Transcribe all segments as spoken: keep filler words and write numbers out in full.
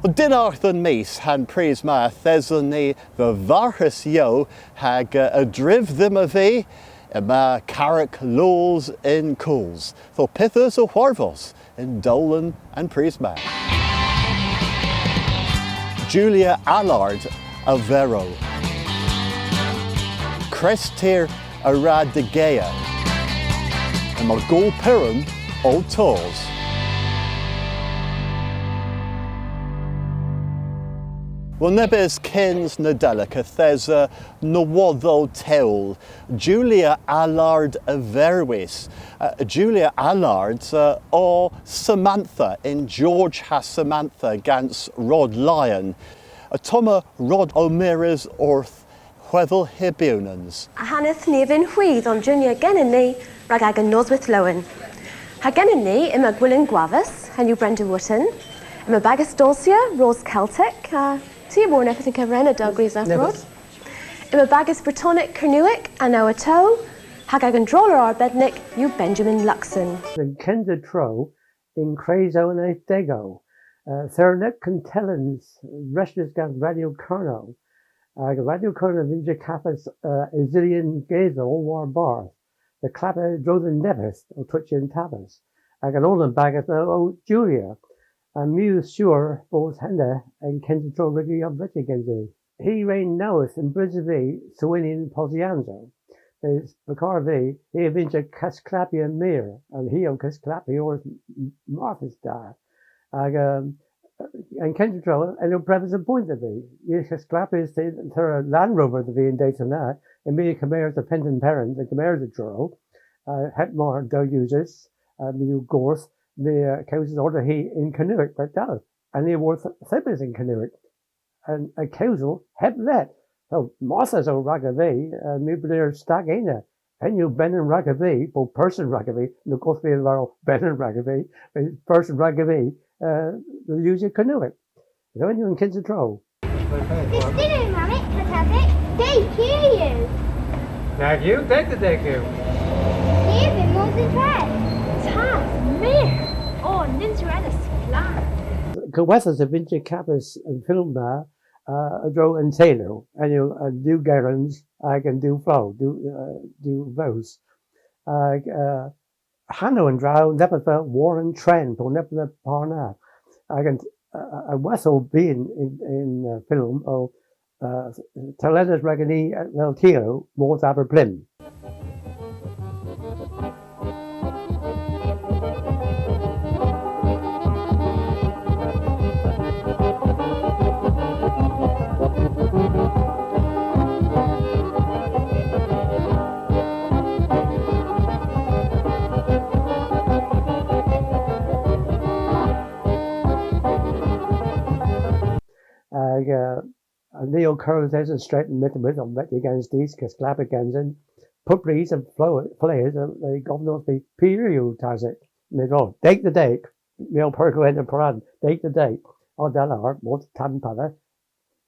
Dynnargh dhe'n Mis ha'n prys ma yth eson ni dhe Varghas Yow hag, eh, a-dryv dhymmo vy, yma Karrek Loos yn Koos. Ytho pyth eus ow hwarvos y'n dowlen an prys ma? Julia Allard a verow. Kres tir a wra degea. Yma Gool Peran ow tos. Wel, nebes kyns Nadelik yth esa nowodhow tewl. Julia Allard a verwis. Uh, Julia Allard, uh, o Samantha yn George ha Samantha gans Rod Lyon. Ottomma Rod ow mires orth hwedhel hy bewnans. A haneth ni a vynn hwith omjunya genen ni rag agan Nosweyth Lowen. Ha genen ni yma Gwilym Gwavas, henn yw Brenda Wootton, yma bagas donsya, Ros Keltek, ha ty a wor neppyth yn kever henna, dell grysav, Rod. Yma bagas Bretonek Kernewek, Anna Oto, hag agan droller arbednik yw Benjamin Luxon. An kynsa tro yn kres an nownsegsow, uh, thermyn kuntellans restrys gans Radyo Kernow. Hag Radyo Kernow a vynsa kavos, uh, esylyow gesel warbarth. Dhe klappya a-dro dhe neppyth ow tochya an taves. Hag an onan bagas o, o Julia. Ha my a wor sur bos henna an kynsa tro rag vy omvetya gensi. Hi re nowydh yn brys vy sewena an posyansow. Mes, my a gar vy, hi a vynsa kesklappya meur, ha hi ow kesklappya orth m-, m-, marthys da. Hag, um, an kynsa tro, henn o brevis a'n poynt dhe vy. Hi a kesklappyas tro Land Rover dhe vy y'n dedhyow na, ha my a gemeras dhe Penn an Peran, dhe gemeres a-dro, uh, heb mar dell usys, uh, my a wor gorth, my a, uh, kewsis orth hy yn Kernewek, rag dal. Ha ni a wor th-, thebes yn Kernewek. An, an kewsel heb let. So, marthys o ragov vy, uh, my a bledh stag ena. Henn yw benyn ragov vy, po person ragov vy, na goth vy a leverel benyn ragov vy, mes person ragov vy, uh, dhe usya Kernewek. So henn yw an kynsa tro. Dydyn, Mammik, Katasik, deg yw. Nag yw, deg dhe deg yw. Ni a vynn mos dhe dres. Tas, meur. O, nyns yw henna splann. Kowethas a vynsa kavos an film ma, uh, a-dro dhe'n teylu, henn yw an diw gerens hag an diw flogh, diw, uh, diw vows. Hag, uh, hanow an dra, neppyth a war an tren, po neppyth a'n par na. Hag an, uh, an hwedhel bys yn, yn, uh, film o, uh, telynans rag an ni, uh, avel teylu, mos dhe Aber Plym. Hag, uh, ha ni ow kerdhes an stret yn myttinweyth, omvetya gans dus, kesklappya gansen. Pub prys an flo-, fleghes, uh, a govyn orth vy, p'eur yw tasek? My a, o, deg dhe deg. My a ow perghenna poran, deg dhe deg. O, da lowr, mos tan padha.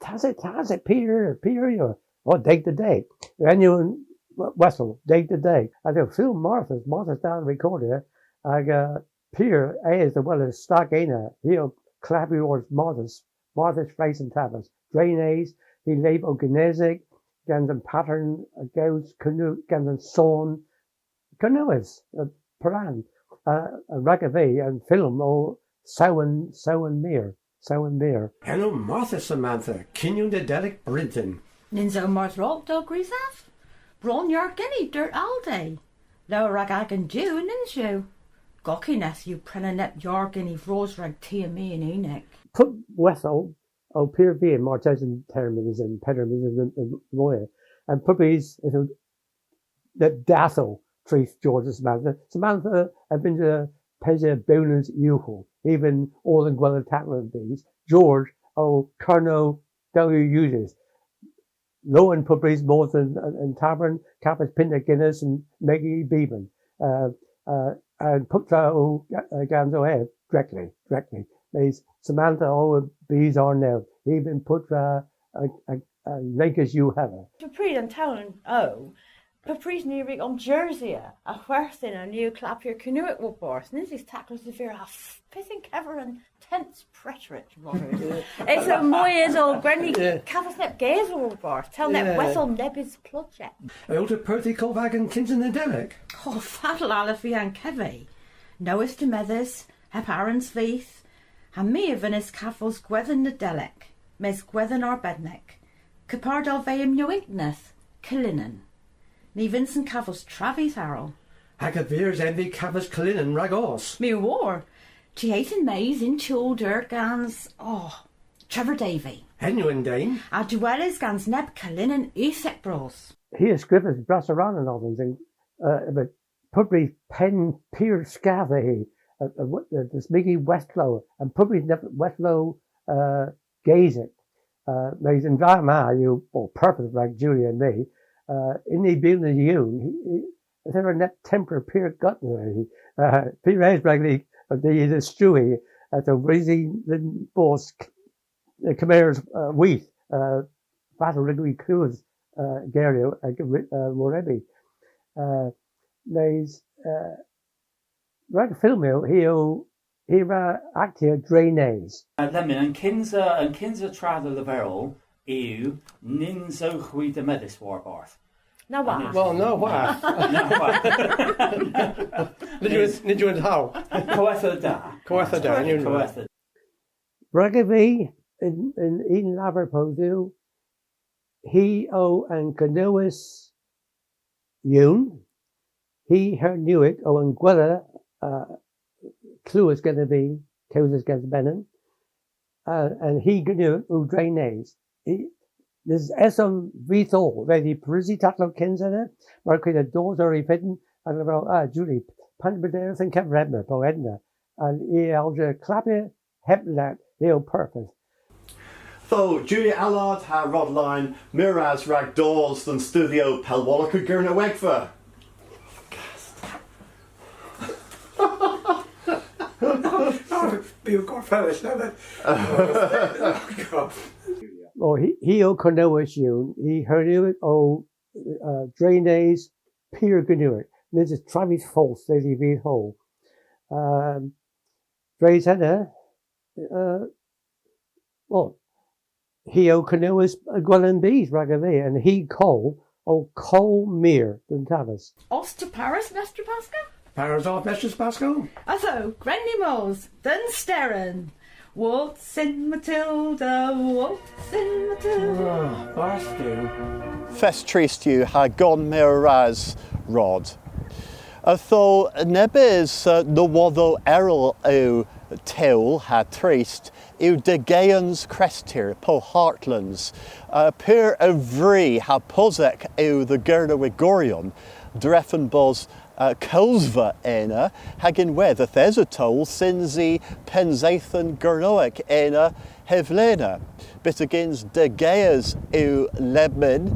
Tasek, tasek, p'eur, p'eur yw? O, deg dhe deg. Henn yw an w-, hwedhel, deg dhe deg. Ha film marthys, marthys da rekordya, hag, uh, pur es dhe weles stag ena, hi ow klappya orth marthys, marthys fleghes an taves. Dre an es, hi a lever ow genesik, gans an pattern, a gews Kernow-, gans an son, Kernewek, uh, poran, uh, ragov vy, an film o sewen, sewen meur, sewen meur. Henn o marthys, Samantha, kinyow Nadelik bryntin. Nyns o marthys, dell grysav? Bron yar geni, dell Aldi. Lowr rag agan diw, nyns yw? Gokyneth yw prena neb yar geni vras rag ty ha my yn unnik. Pub hwedhel o pur vyghan, martesen termyn, yn peder mis, yn, yn, yn moy. Ha pub prys, neb dadhel, treth George ha Samantha. Samantha a vynsa pesya bewnans ughel, even oll an gwella taklow bys. George o Kernow dell usys. Lowen pub prys mos dhe'n, an, an tavern, kavos pynn a Guinness ha megi y biban. Uh, uh, ha puptra o ga-, uh, ganso ev, drekli, drekli. Mes Samantha o bys arnowgh, even puptra a, a, a lenkys yw hedha. Pub prys an towlen o, Pub prys ni a wrug omjersya, ha hwerthin ni ow klappya Kernewek warbarth. Nyns eus taklow severa ha f-, pyth yn kever an tense preterite, Robert. Yth o moy isel, gwren ni kavos neb gesel warbarth, tell neb wethel nebes plojek. A yll'ta perthi kov agan kynsa Nadelik? O, fatel allav vy ankevi? Nowydh demedhys, heb arghans vyth, ha my a vynnas kavos gwedhen Nadelik, mes gwedhen arbennik, kepar dell veu y'n nowydhna, kelynnen. Ni a vynnsa kavos travyth arall. Hag a viras env kavos kelynnen ragos. My a wor. Ty eth yn-mes yn tewlder gans, o, Trevor Davy. Henn yw an den. A dehweles gans neb kelynnen euthek bras. Hi a skrifas brassa rann an novels, uh, but pub prys penn pur skath eth hi, uh, uh, w-, uh, dismygi wethlow, ha pub prys neb wethlow, uh, gesek. Uh, mes an dra ma yw, o, perfeyth rag Julie ha my, uh, yn hy bylna yown, hi, hi, yth era neb tempredh pur gott eth hi, uh, pur res rag ni, uh, dhe dhistrui, uh, so res yw dhyn bos k-, uh, kemerys, uh, with, uh, fatel wrug vy klewes, uh, geryow, uh, ri-, uh, worebi. Uh, mes, uh, Rag fylmyow, hi o, hi a wra aktya dre nes. Uh, lemmyn, an kynsa, an kynsa tra dhe leverel yw nyns owgh hwi demedhys warbarth. Na wha. Wel, na wha. Na wha. Nid yw, nid yw yn haw. Kowetha da. Kowetha da, yn unn. Kowetha. Rag vy, yn, yn unn lavar po dhiw, hi o an Gernewek yown, hi Hernewek o an gwella, uh, klewes genev vy, kewsys gans benyn, uh, ha hi Gernewek o dre nes. Hi, nyns eson vyth oll, res yw pareusi taklow kyns ena, mar kwre'ta dos eur y fydn, ha leverel, a, Julie, pandr'a brederis an kever hedna, po hedna. Ha hi a alja klappya, heb let, hi o perfeyth. Ytho, Julia Allard ha Rod Lyon, meur ras rag dos dhe'n studhyo pellwolok a Gernewegva. Yw gorfennys, na, then. O, hi, hi o Kernewek yown, hi Hernewek o, uh, dre nes pur Gernewek. Nyns eus travyth fals dhe dhi vyth oll. Um, dres henna, uh, wel, hi o Kernewek gwella an bys ragov vy, ha hi koll, o koll meur dhe'n taves. Os ta parys, Mestres Pascal? Parys ov, Mestres Pascal? Ytho, gwren ni mos dhe'n steren. Waltzing Matilda, waltzing Matilda. Ah, barth Duw. Fest trist yw ha gonn meur ras, Rod. Ytho nebes, uh, nowodhow erel yw tewl ha trist yw degeans Krestir po Heartlands. Uh, pur a vri ha posek yw dhe Gernewegoryon drefen bos, uh, Kowsva ena, hag ynwedh yth esa towl synsi Pennseythen Gernewek ena hevlena. Byttegyns degeas yw lemmyn,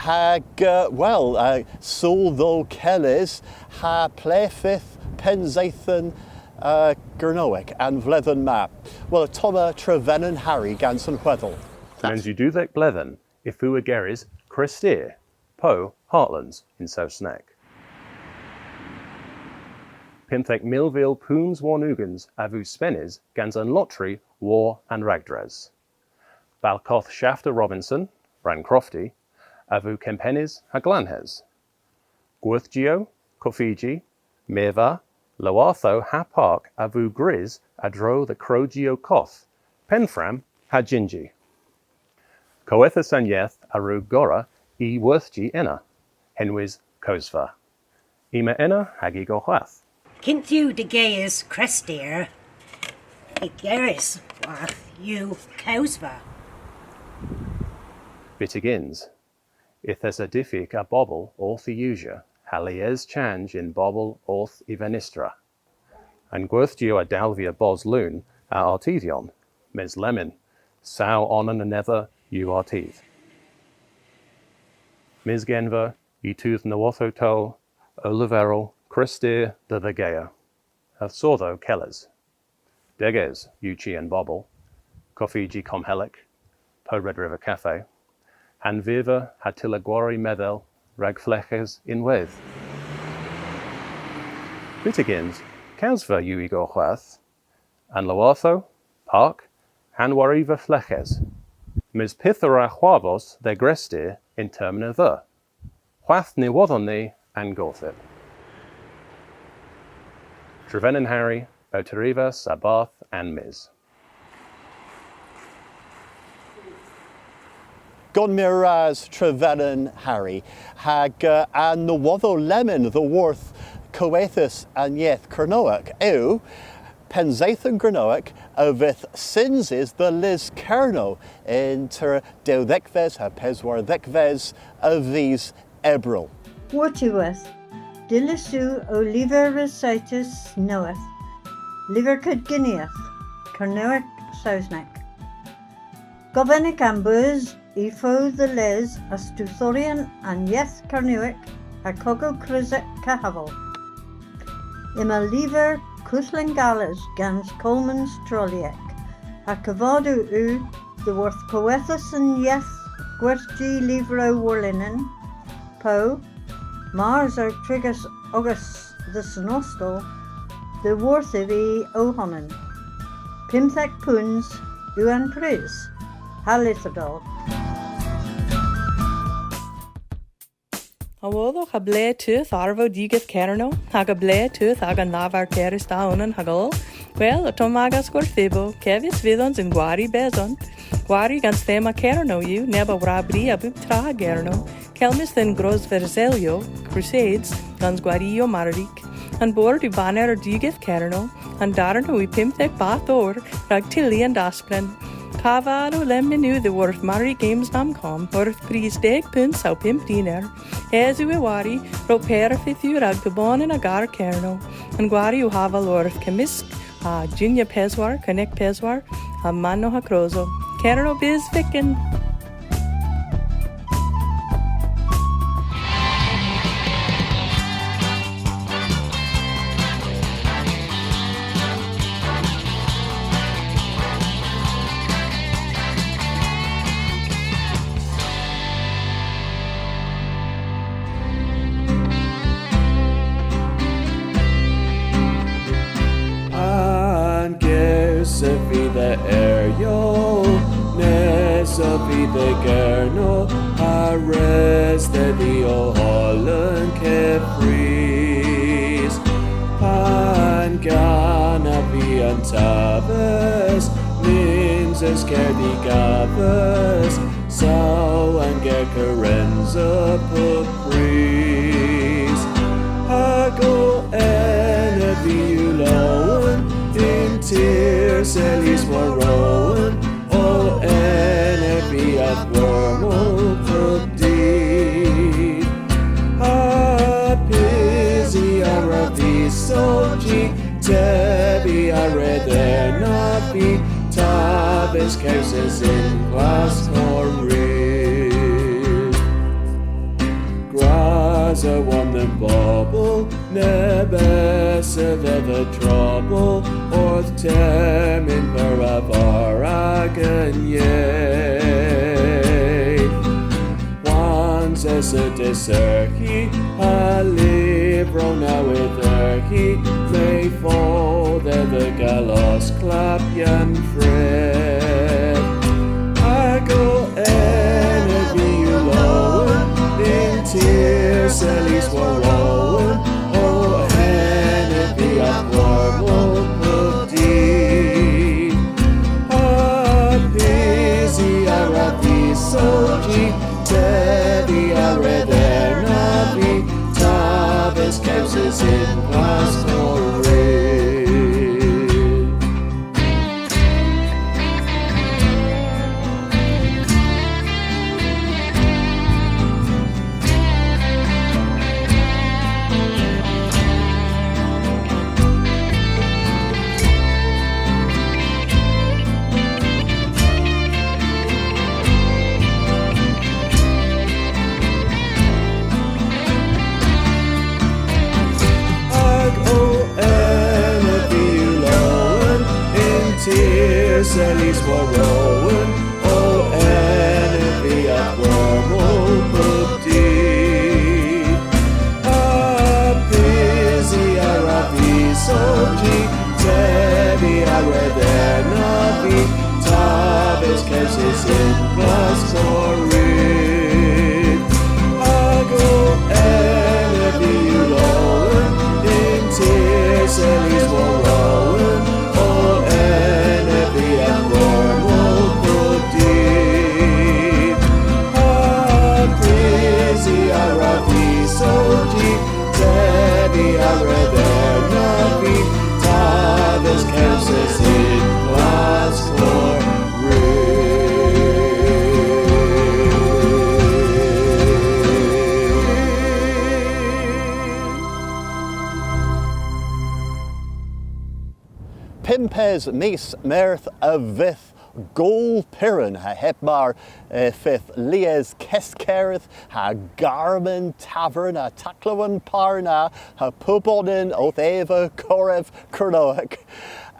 hag, uh, wel, uh, sul dhe'l keles ha ple fydh Pennseythen, uh, Gernewek an vledhen ma. Wel, ottomma Trevenen Harry gans an hwedhel. Nans yw dewdhek bledhen y feu ygerys Krestir, po Heartlands yn Sowsnek. Pymthek milvil pounds warn ugens a veu spenys gans an lottery war an ragdres. Bal koth Shafta Robinson, Bran Crofty, a veu kempenys ha glanhes. Gwerthjiow, koffiji, mirva, lowarthow ha park a veu gwrys a-dro dhe grogjiow koth, pennfram ha jynnji. Kowethas an Yeth a wrug gorra y werthji ena, henwys Kowsva. Yma ena hag igor hwath. Kynth yw degeas Krestir, ygerys hwath yw Kowsva. Byttegyns. Yth esa difyk a bobel orth y usya, ha lies chanj yn bobel orth y venistra. An gwerthjiow a dalvia bos leun a artydhyon, mes lemmyn, saw onan anedha yw artydh. Mis Genver, y teuth nowodhow towl, ow leverel, Krestir dhe dhegea. Ha sodhow kellys. Deges yw chi an bobel, koffiji Komhelek, po Red River Cafe, ha'n virva ha tyller gwari medhel, rag fleghes ynwedh. Byttegyns, kasva yw y gor hwath, an lowarthow, park, ha'n wariva fleghes. Mes pyth a wra hwarvos dhe Grestir yn termyn a dheu? Hwath ny wodhon ni an gorthyp. Trevenen Harry, ow terivas a-barth An Mis. Gonn meur ras Trevenen Harry, hag, eh, an nowodhow lemmyn dhyworth Kowethas an Yeth Kernewek yw Pennseythen Gernewek a vydh synsys dhe Lys Kernow ynter dewdhegves ha peswardhegves a vis Ebrel. Wor'tiwedh, dyllys yw ow lyver resaytys nowydh, Lyver Kudgynnyeth, Kernewek, Sowsnek. Govenek a'm beus y fo dhe les a studhyoryon an yeth Kernewek ha kogow krysek kehaval. Yma lyver kudhlengalys gans kolmans trolyek, ha kavadow yw dhyworth Kowethas an Yeth gwerthji lyvrow warlinen, po, mars o trigys ogas dhe Sen Ostell, dhyworthiv y ow honan. Pymthek peuns yw an prys, ha lytherdoll. A wodhowgh a ble teuth arvow digeth Kernow, hag a ble teuth agan lavar kerys da onan hag oll? Wel, ottomma agas gorthyp, kevys vydhons yn gwari Besont. Gwari gans thema Kernow yw, neb a wra bri a bub tra a Gernow. Kelmys dhe'n Grosverselyow, Crusades, gans gwariow Marrik. An bord yw baner digeth Kernow, an darnow yw pymthek bath owr, rag tyli an daspren. Kavadow lemmyn yw dhyworth Marrik Games dot com, orth pris deg peuns ha pymp diner. Es yw y wari, ro perfydh yw rag pubonan a gar Kernow. An gwari yw haval orth Kemmysk, ha Junya Peswar, Connect Peswar, ha Mano ha Krosow. Kernow bys vykken! An gews a vydh dhe eryow, mes a vydh dhe Gernow, ha res dhedhi ow holan keffrys. Pan ganav vy an taves, nyns eus kerdh y gavas, saw an ger kerensa pub prys. Hag ow enev vy yw lowen, yn tir selys war rowen, ow enev vy a'th wormel pub dydh. Ha pysi a wrav vy solji, tevi a red ernav vy, taves kewsys yn plas kornrudh. Gras a-warn dhe'n bobel, neb esa dhedha trobel, orth termyn pur a-varr agan yeth. Hwans esa disserghi, ha lyvrow nowydh erghi, may fo dhedha gallos klappya fredh. Hag ow enev vy yw lowen, yn tir selys war rowen, ow enev vy a'th wormel pub dydh. Ha pysi a wrav vy solji, tevi a red ernav vy, taves kewsys yn plas kornrudh. Hag ow enev vy yw lowen, yn tir selys war rowen, ow enev vy a'th wormel pub dydh. Kewsys yn Glasgow rudh, hag o enev vy yw lowen, yn tir selys war lowen, o enev vy an Gornwel pub dydh. Ha prys a wrav vy sodhi, tevi a wrug erna vy, taves Kewsys yn Glasgow rudh. Pympes mis Meurth a vydh Gool Peran ha heb mar y fydh lies keskerdh ha garm an tavern ha taklow a'n par na ha pubonan owth eva korev Kernowek.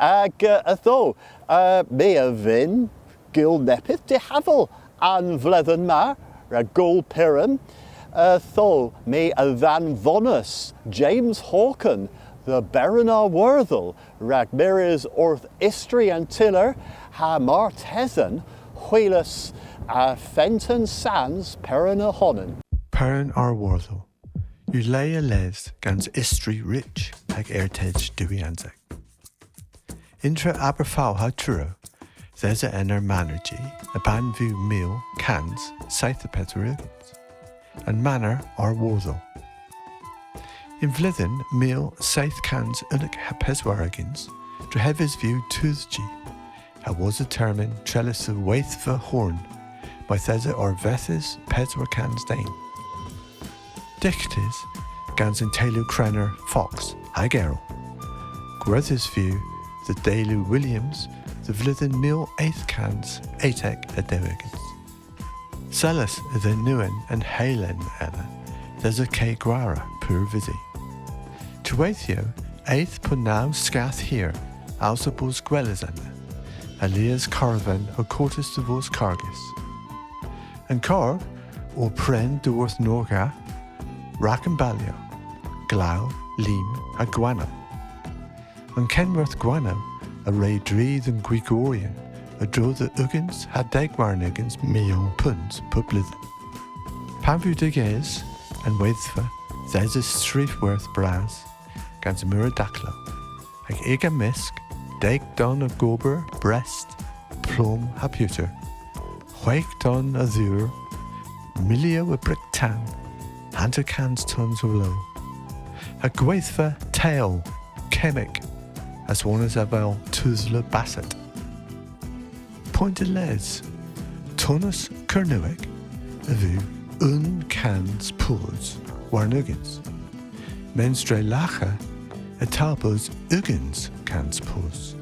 Hag, eh, ytho, eh, my a vynn gul neppyth dihaval an vledhen ma rag Gool Peran. Ytho my a dhanvonas James Hawken dhe Beren ar Wordhel rag mires orth istori an tyller ha martesen hwilas a Fenten Sans Peran y honan. Peran ar Wordhel yw le a les gans istori rych hag ertach diwysyansek. Yntra Aberfal ha Truru, yth esa ena manerji a-ban veu mil kans seyth ha peswar ugens, an maner ar Wordhel. Y'n vledhen mil seyth kans unnek ha peswar ugens, drehevys veu toodhji, ha wosa termyn trelys dhe weythva horn, mayth esa arvethys peswar kans den. Dyghtys gans an teylu Krener Fox hag erel. Gwerthys veu dhe deylu Williams dhe vledhen mil eth kans etek ha dew ugens. Selys dhe Newen an heyl ena, yth esa ke gwara pur vysi. Tiweythyow eth po naw skath hir a alsa bos gwelys ena, ha lies karavan o kortys dhe vos kargys. An karg o prenn dhyworth Norgha rag an balyow, glaw, lim ha gwanow. An kenwerth gwanow a wre dri dhe'n gwigoryon a-dro dhe ugens ha deg warn ugens milyon peuns pub bledhen. Pan veu deges an weythva, yth esa strif gwerth bras gans meur a daklow, hag y'ga mysk deg ton a gober, brest, plomm ha pewter, hwegh ton a dheur, milyow a brik tan, hanter kans tons a wlow, ha gweythva teyl, kemmik, aswonnys avel teusla basset. Poynt a-les, tonnas Kernewek a veu unn kans poos warn ugens. Mens dre Lagha y tal bos ugens kans poos.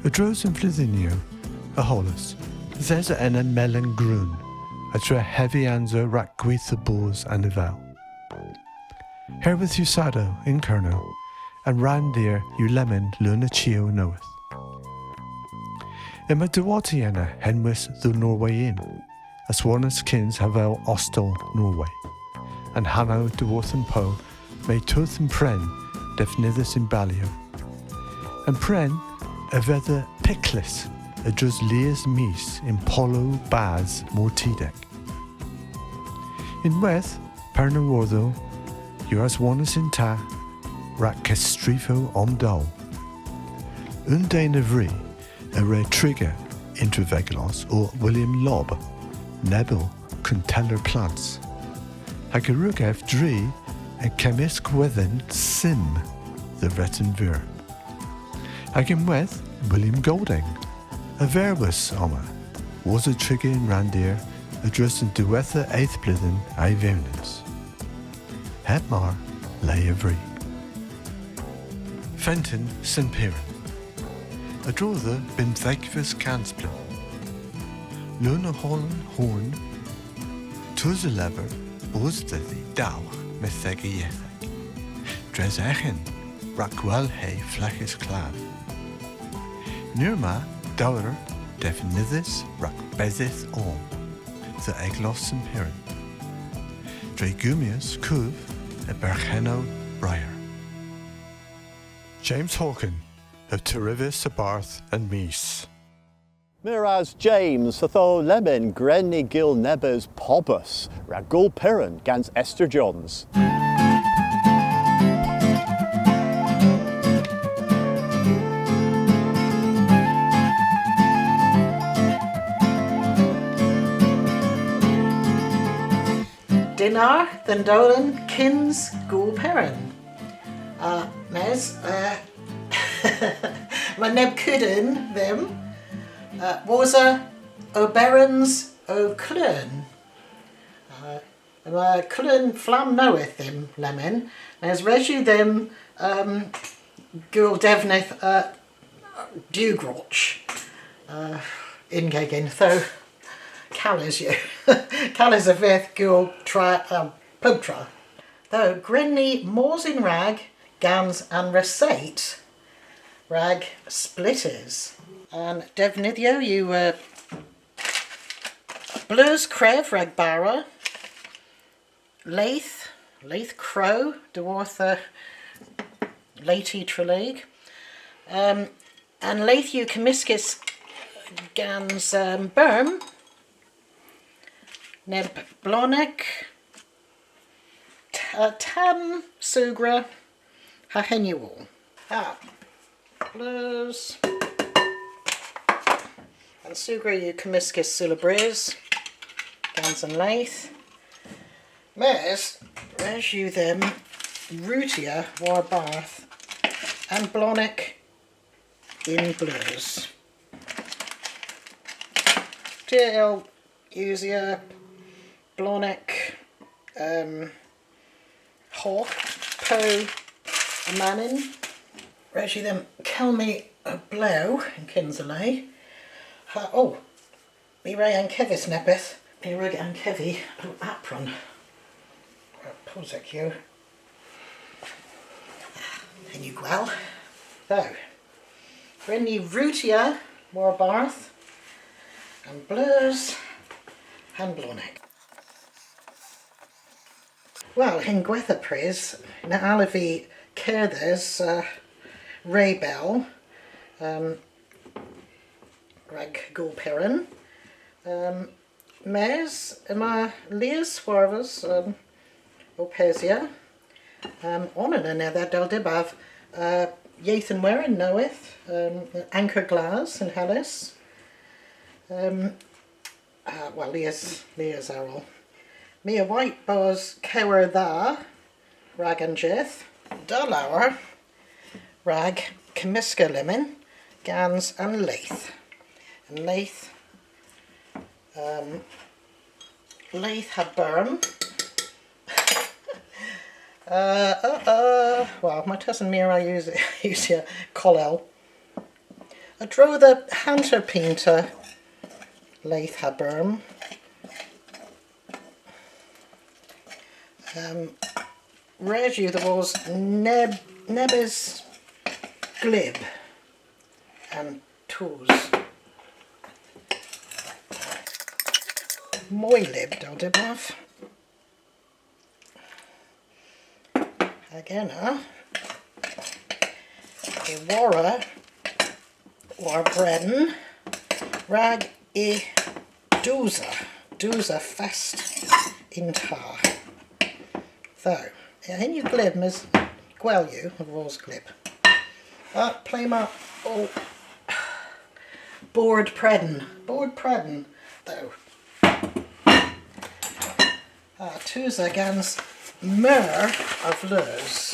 A-dro dhe'n vledhynyow a hollas, yth esa ena melyn grun a drehevyans rag gwitha bos anival. Herwydh usadow yn Kernow, an ranndir yw lemmyn leun a chiow nowydh. Yma diwotti ena henwys The Norway Inn, aswonnys kyns avel Ostel Norway. An hanow dhyworth an pow may teuth an prenn devnydhys yn balyow. An prenn a vedha pyklys a-dreus lies mis yn polow bas mortidek. Ynwedh, Peran ar Wordhel yw aswonnys yn ta rag kesstrifow omdowl. Unn den a vri a wre triga yn Treveglos o William Lobb, Nebel Kunteller Plants, hag a wrug ev dri yn kemmysk hwedhen sim dhe Vreten Veur. Hag ynwedh William Golding, a verwis omma, wosa triga yn ranndir a-dreus an diwettha eth bledhen a'y vewnans. Heb mar, le a vri. Fenten Sen Piran. A-dro dhe bymthegves kansbledhen, leun a holan horn, tus a lever bos dhedhi dowgh medhegeyethek. Dres eghen rag gwellhe fleghes klav. Ni yma dowr devnydhys rag besydh oll dhe eglos Sen Piran, dre gummyas kuv a berghennow Breyer. James Hawken, a dherivas a-barth An Mis. Meur ras James, ytho lemmyn gwren ni gul nebes pobas rag Gool Peran gans Esther Johns. Dynnargh dhe'n dowlen kyns Gool Peran. Uh, mes, uh, yma neb kudyn dhymm, uh, wosa oberyans ow kleun. Uh, yma kleun flamm nowydh dhymm lemmyn, mes res yw dhymm, um, gul devnydh, uh, diwgroch, uh, yn gegin. Ytho, kales yw. Kales a vydh gul tra, um, pub tra. Ytho, gwren ni mos yn-rag gans an resayt rag splitters. An devnydhyow yw, uh, bleus krev rag bara, leth, leth krow, dhyworth, uh, Leti Trelege. Um, an leth yw kemyskys gans, um, burm, neb blonek, t-, uh, tamm sugra, ha henn yw oll. Ha bleus. An sugra yw kemyskys seulabrys gans an leth. Mes, res yw dhymm rutya warbarth an blonek yn bleus. Ty a yll usya blonek, um, hogh po amanyn. Res yw dhymm kelmi a-blew yn kynsa le. Ha, oh, my re ankevis neppyth. My a wrug ankevi ow apron. Posek yw. Henn yw gwell. Ytho, gwren ni rutya warbarth an bleus ha'n blonek. Wel, y'n gwettha prys, ny allav vy kerdhes, uh, re bell, um, rag Gool Peran. Um, mes, yma lies hwarvos, um, ow pesya. Um, onan anedha, dell dybav, uh, Yeth an Werin nowydh, um, Ankur Glas yn Hellys. Um, uh, wel, lies, lies erel. My a wayt bos kewer dha rag an jydh. Da lowr rag kemyska lemmyn gans an leth. An leth, um, leth ha burm. Uh, uh, uh, wel, martesen my a wra us-, usya kolel. A-dro dhe hanter pinta leth ha burm. Um, res yw dhe vos neb-, nebes glyb an toos. Moy lyb, dell dybav. Hag ena, y worra war brenn rag y dosa, dosa fest yn ta. Ytho, henn yw glyb, mes gwell yw, a vos glyb. A, ple'ma, oh, bord predn, bord predn, ytho. Ha tosa gans meur a vleus.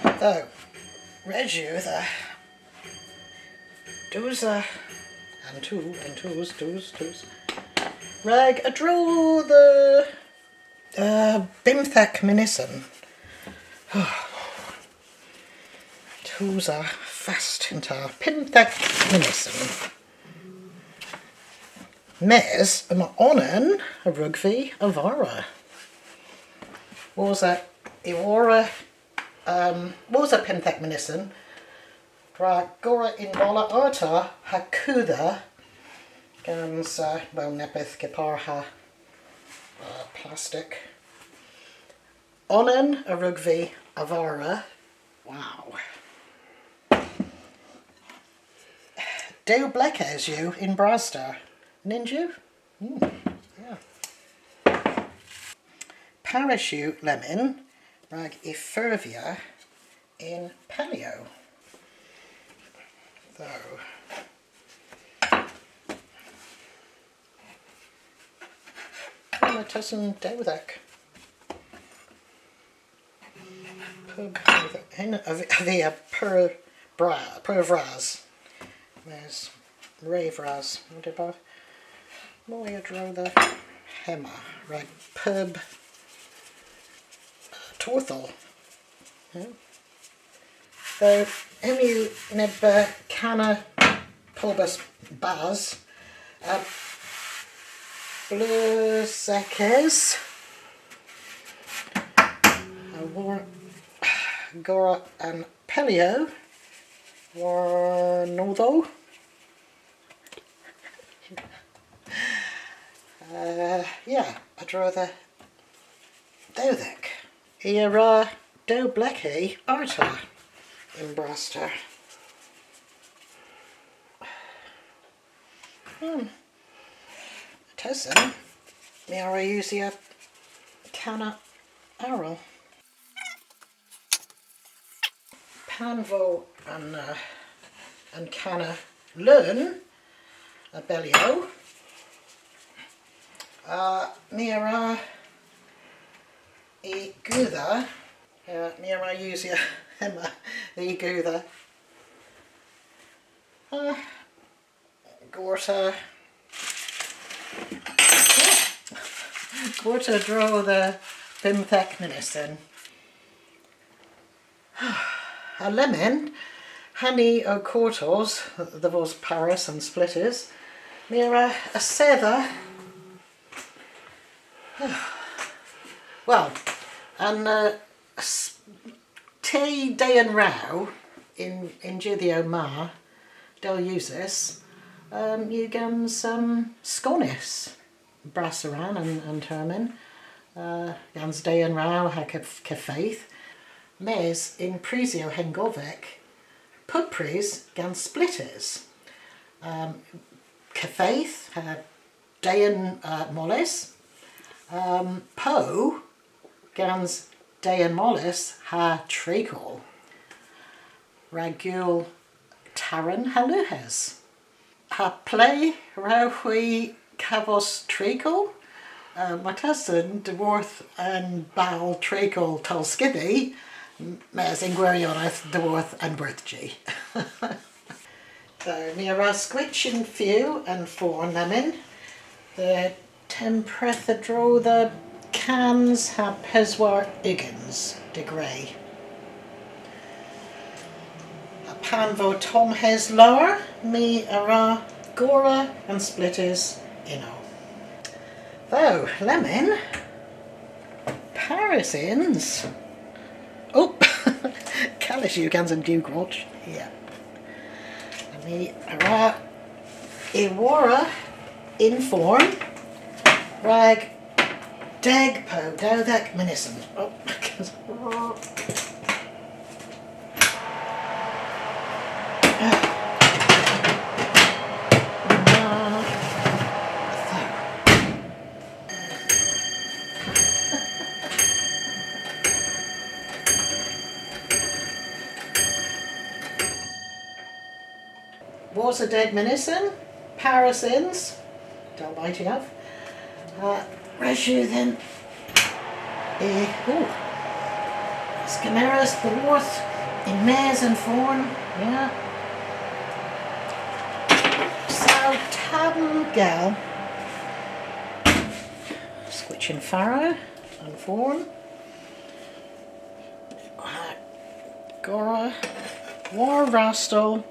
Ytho, res yw dhe dosa, an toos, an toos, toos, toos. Rag a-dro dhe Uh, bymthek mynysen. Tosa fest yn ta. Pymthek mynysen. Mes, yma onan a wrug vy a-varr. Wosa, y worra, um, wosa pymthek mynysen. Dra gorra yn bolla arta ha kudha Gans, uh, wel, neppyth kepar ha, uh, plastik. Onan a wrug vy a-varr. Wow. Dew bleghes yw yn braster. Nyns yw? Mm, yeah. Parys yw lemmyn rag y furvya yn pelyow. So. Yma tesen dewdhek. Pub, hen, a via, a via pur bra, pur vras. Mes re vras. Dyba moy a-dro dhe hemma. Rag pub torthol. Yeah. So, hemm yw neb, uh, kanna pobas bas. Uh, bleus eghes. A war gorra an pelyow. War nodho. Uh, yeah, a-dro dhe dhewdhek. I a wra dew bleghi arta yn braster. Hmm. Tesen, my a wra usya kanna arall. Pan vo an, uh, an kanna leun a belyow, uh, my a wra y gudha, uh, my a wra usya hemma y gudha. Uh, Gorta. Gorta a-dro dhe bymthek mynysen. Ha lemmyn, ha ni ow kortos dhe vos parys an splitters, my a wra esedha. Wel, an, uh, s-, te dehen rew yn, yn jydhyow ma, dell usys, um, yw gans, um, skonys. Brassa rann an, an termyn, uh, gans dehen rew ha kef-, keffeyth. Mes yn prysyow hengovek, pub prys gans splitters. Um, keffeyth ha dehen, uh, molys. Um, po gans dehen molys ha treacle. Rag gul taran ha lughes. Ha ple hwrewgh hwi kavos treacle? Uh, martesen dhyworth an bal treacle Tolskiddy, m-, mes yn gwiryonedh dhyworth an gwerthji. So, ni a wra skwychya yn fyw an forn lemmyn. Dhe tempredh a-dro dhe kans ha peswar ugens degre. Ha pan vo tomm hes lowr, my a wra gorra an splitters ynno. Ytho, lemmyn, parys yns. Oh, kales yw gans an diw groch. Yeah. Ha my a wra y worra yn forn rag deg po dewdhek mynysen. Oh. Wosa deg mynysen, parys yns, dell mayth ev. Uh, res yw dhyn y, ooh, kemeres dhyworth yn-mes an forn, yeah. Saw tabm gell. Skwychya yn farow an forn. Gorra war rastel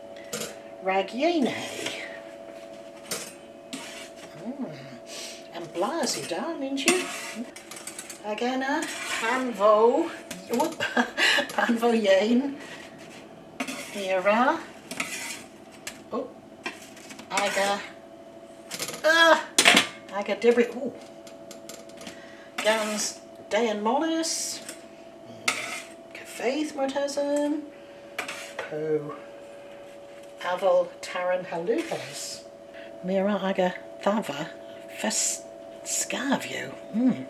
rag yeyn. Mm. An blas yw da, nyns yw? Hag ena, pan vo, whoop, pan vo yeyn, ni a wra, oh, aga, Ah! Aga dybri, ooh. Gans dehen molys. Keffeyth martesen. Po aval taran ha lughes. My a wra aga dhava fest skav yw. Hmm.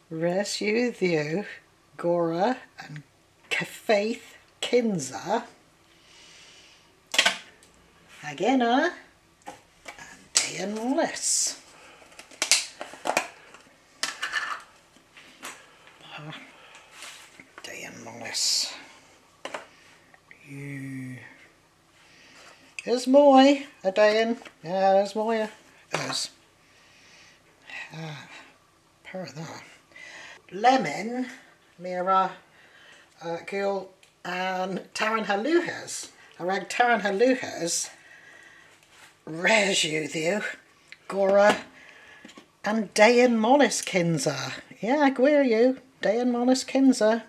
Res yw dhywgh gorra an keffeyth kynsa. Hag ena, an dehen molys. Ah, dehen molys. Yw. Eus moy a dehen? Yeah, eus moy a, eus. Ah. Pur dha. Lemmyn, my a wra, uh, gul an taran ha lughes. Ha rag taran ha lughes, res yw dhywgh gorra an dehen molys kynsa. Yeah, gwir yw, dehen molys kynsa.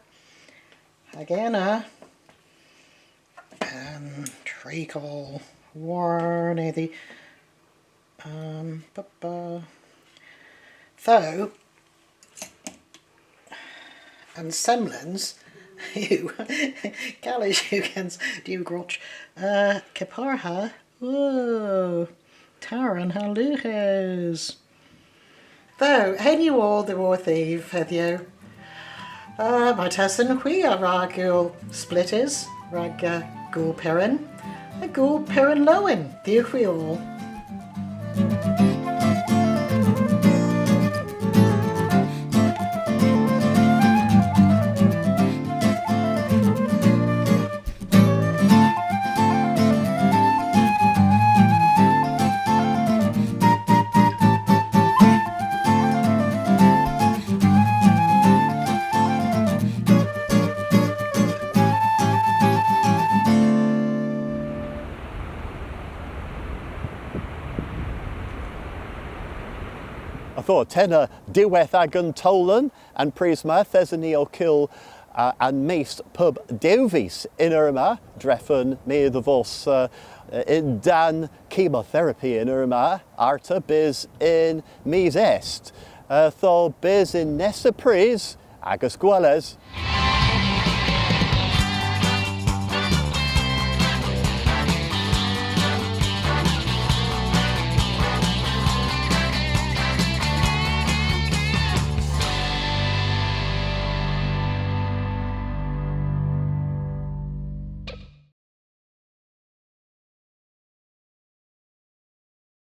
Hag ena, an treacle warnedhi. Um, ba, ba. Ytho, an semblans yw, kales yw gans diw groch, uh, kepar ha, ooh, taran ha lughes. Ytho, henn yw oll dhiworthiv hedhyw. Uh, martesen hwi a wra gul splitters rag, uh, Gool Peran. Ha Gool Peran lowen dhywgh hwi oll. Ytho, tenna diwedh agan towlen, an prys ma, yth eson ni ow kul, uh, an mis pub dew vis y'n eur ma, drefen my dhe vos, uh, yn-dann chemotherapy y'n eur ma, arta bys yn mis Est. Uh, ytho bys yn nessa prys, agas gweles.